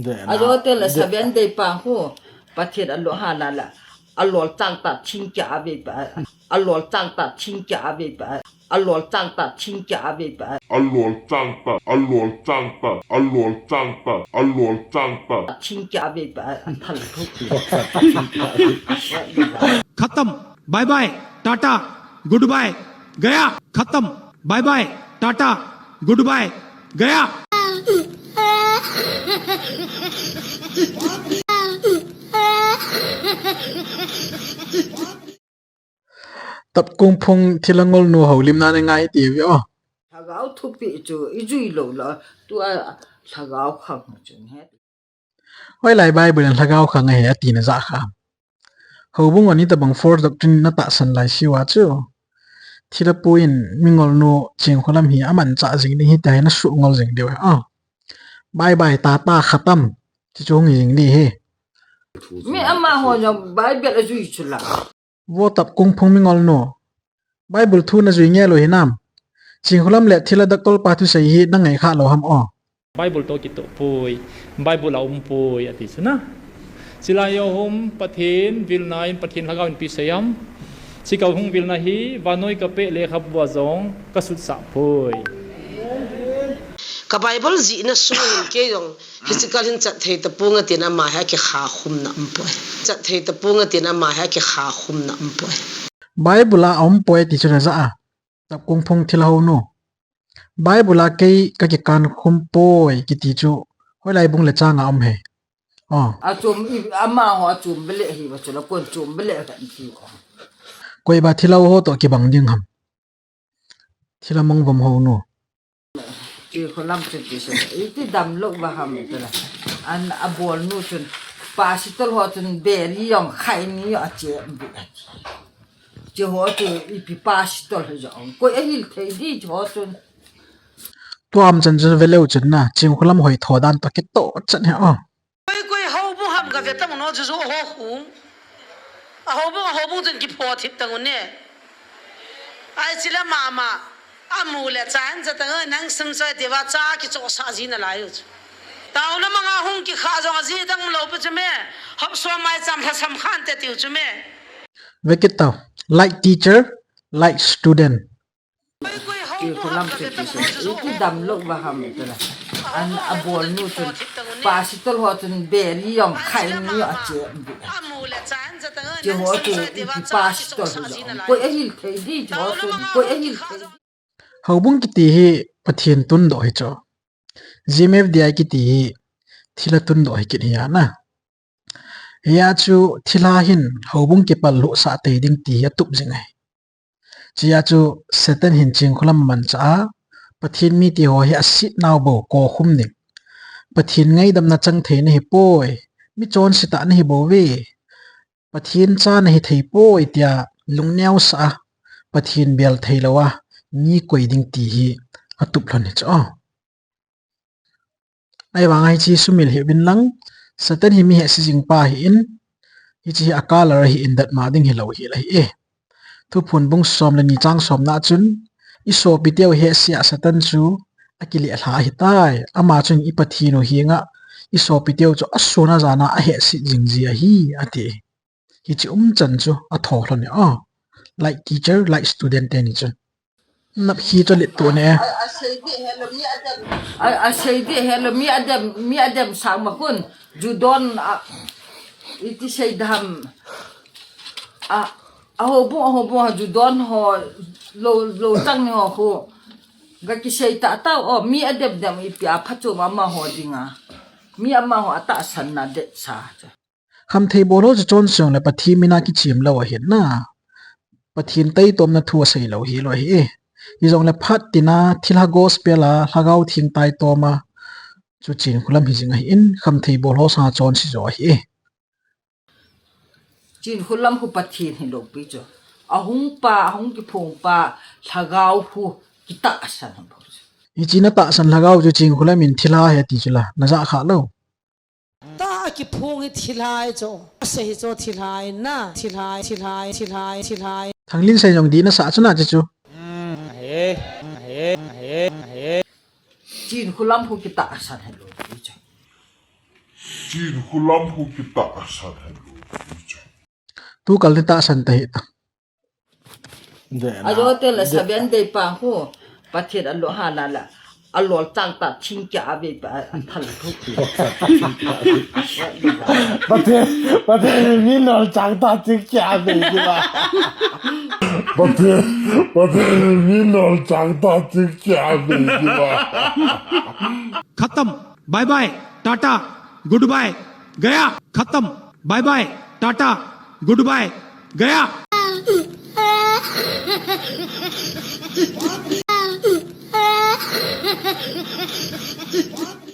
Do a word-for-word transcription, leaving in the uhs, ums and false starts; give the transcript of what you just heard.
Ajo te la Seven Day pa hu. Pathen alol ha la la. Alol chang ta thing kia ave pa. Alol chang ta thing kia ave pa. Alol chang ta thing kia ave pa. Alol chang ta, alol chang ta, alol chang ta, alol chang ta. Thing kia ave pa. Athal thu. खत्म। Bye bye, टाटा, goodbye, गया। खत्म। Bye bye, टाटा, goodbye, गया। Tapkung phung thilha ngol nu houlimna nei ngai ti ve o. Lhagao thupi chu i jui lou la, tua lhagao khang chu he. Hoilai Bible in lhagao khang ahi ati na ja kha. Houbung ani tabang false doctrine na tahsan lai siu a chu. Thilha pu in mi ngol nu Chingkholam hi aman cha jing ding hi ta hi na su ngol jing diu. Ah. Bye bye, tata, khatam. Ti chu hung jing ding hi. Mi amaho jong Bible a jui chu la. Vo Tapkung phung mi ngol nu. Bible thu na jui nge lou hinam. Chingkholam le thilha doctor pa thusei hi na ngai kha lou ham o. Bible toh kitoh poi. Bible a um poi ati chu na. Chilai a hung Pathen vilna in Pathen lhagao in ipi sei am. Chikau hung vilna hi vannoi ka peh lekhabu a jong ka sutsah poi. Ka Bible jihna sung hin kei jong hichi kal hin chat thei tapong atin ama hi akikha khum na um poi. Chat thei tapong atin ama hi akikha khum na um poi. Bible a um poi ti chu na ja a. Tapkung phung thilha hou nu. Bible a kei ka kikan khum poi kiti chu hoilai bung le chang a um he. Oh. Achom i, amaho achom bele hi va chu la kon chom bele kan ti ko. Koi ba thilha ho toh kibang ding ham. Thilha mong vom hou nu. Chingkholam chu ti se. Iti dam lou va ham ti la. An abol nu chun pastor ho chun beri jong khai ni jong ache bi ati. Chi ho chu ipi pastor ho jong. Koi ahil thei di chi ho chun. Tuam chan chun ve leu chun na, Chingkholam hoi tho dan toh kitoh chan he o. Koi koi houbung ham ka ve tang no chu chu ho khu. A houbung, a houbung chun kipho thip tang u ne. Ai chila mama. Amu le cha hin cha tang nang sum choi ti va cha kichosa ji na lai u chu. Tao la manga hung kikha jong aji dang lou pe chu me. Hop so mai cham lha sam khan te tiu chu me. Ve kit tau. Like teacher, like student. Chingkholam chu ti se. Iti dam lou va ham ti la. An abol nu chun pastor ho chun beri jong khai ni jong ache bi. Chi ho chu ipi pastor ho jong. Koi ahil thei di chi ho chun. Koi ahil thei. Houbung kiti hi Pathen tundoh hi chu. G M F D I kiti hi thilha tundoh hi kit hi a na. Hia chu thilha hin houbung kipal lhuh sah tei ding ti hi atup jing ahi. Chia chu Satan hin Chingkholam manchah a, Pathen mite ho hi asit nau bou kokhum ding. Pathen ngaidamna chang thei nahi poi, mi chonse tah nahi bou ve. Pathen cha nahi thei poi tia lungneosah a, Pathen bel thei lou a, mi koi ding ti hi atup lhon hi chu. Ahivanga hiche sumil hih uvin lang, Satan hi mi hehse jing pa ahin, hiche hi a color ahin datmo ding hilou hel ahi e. Thuphon bung som le ni chang somna chun, i sopiteu hehse a Satan chu akileh lha ahitai. Ama chun i Pathen u henga i sopiteu chu asun ajan a ahehse jing ji ahi, ati. Hiche umchan chu atho lhon e. Ah, like teacher, like student teni chun. Nap hi chu lit tu ne. A, asei di hello mi adem sang ma khun. Ju don a, iti sei dam. A, a houbung, a houbung, ju don ho, lou, lou chang ni ho khu. Ga kisei ta tau, o, mi adem dem ipi a phachu ma amaho dinga. Mi amaho atahsan na det sa. Khamthei bol ho chu chonse jongle Pathen mina kichem lou ahin na. Pathen taitomna thu asei lou hilou ahi e. Hijongle phat tina thilha gospel a lhagao theng taitoma chu Chingkholam hi jing ahin, khamthei bol ho sanga chonse jo ahi e. Chingkholam khu Pathen hilou pi chu. Ahung pa, ahung kiphong pa, lhagao khu kitahsan ho chu. Hiche na tahsan lhagao chu Chingkholam in thilha ahi ati chu la, na ja kha lou. Ta akiphong hi thilha ahi chu. Asei hi chu thilha ahi na. Thilha, thilha, thilha, thilha. Thanglinsei jong dih na sa chu na chu chu. Chingkholam khu kitahsan hilou pi chu. Chin khu lam khu kitahsan hen. Tu kal ni tahsan ta hi ta. Ajo te la seven day pa khu. Pathen a lo ha la la. A lol chang ta thing kia a ve pa a thal thu. Pathen, Pathen mi lol chang ta thing kia a ve ki ba. Pathen, Pathen mi lol chang ta thing kia a ve ki ba. खत्म, bye bye, टाटा, goodbye, गया। खत्म, bye bye, टाटा, goodbye, गया।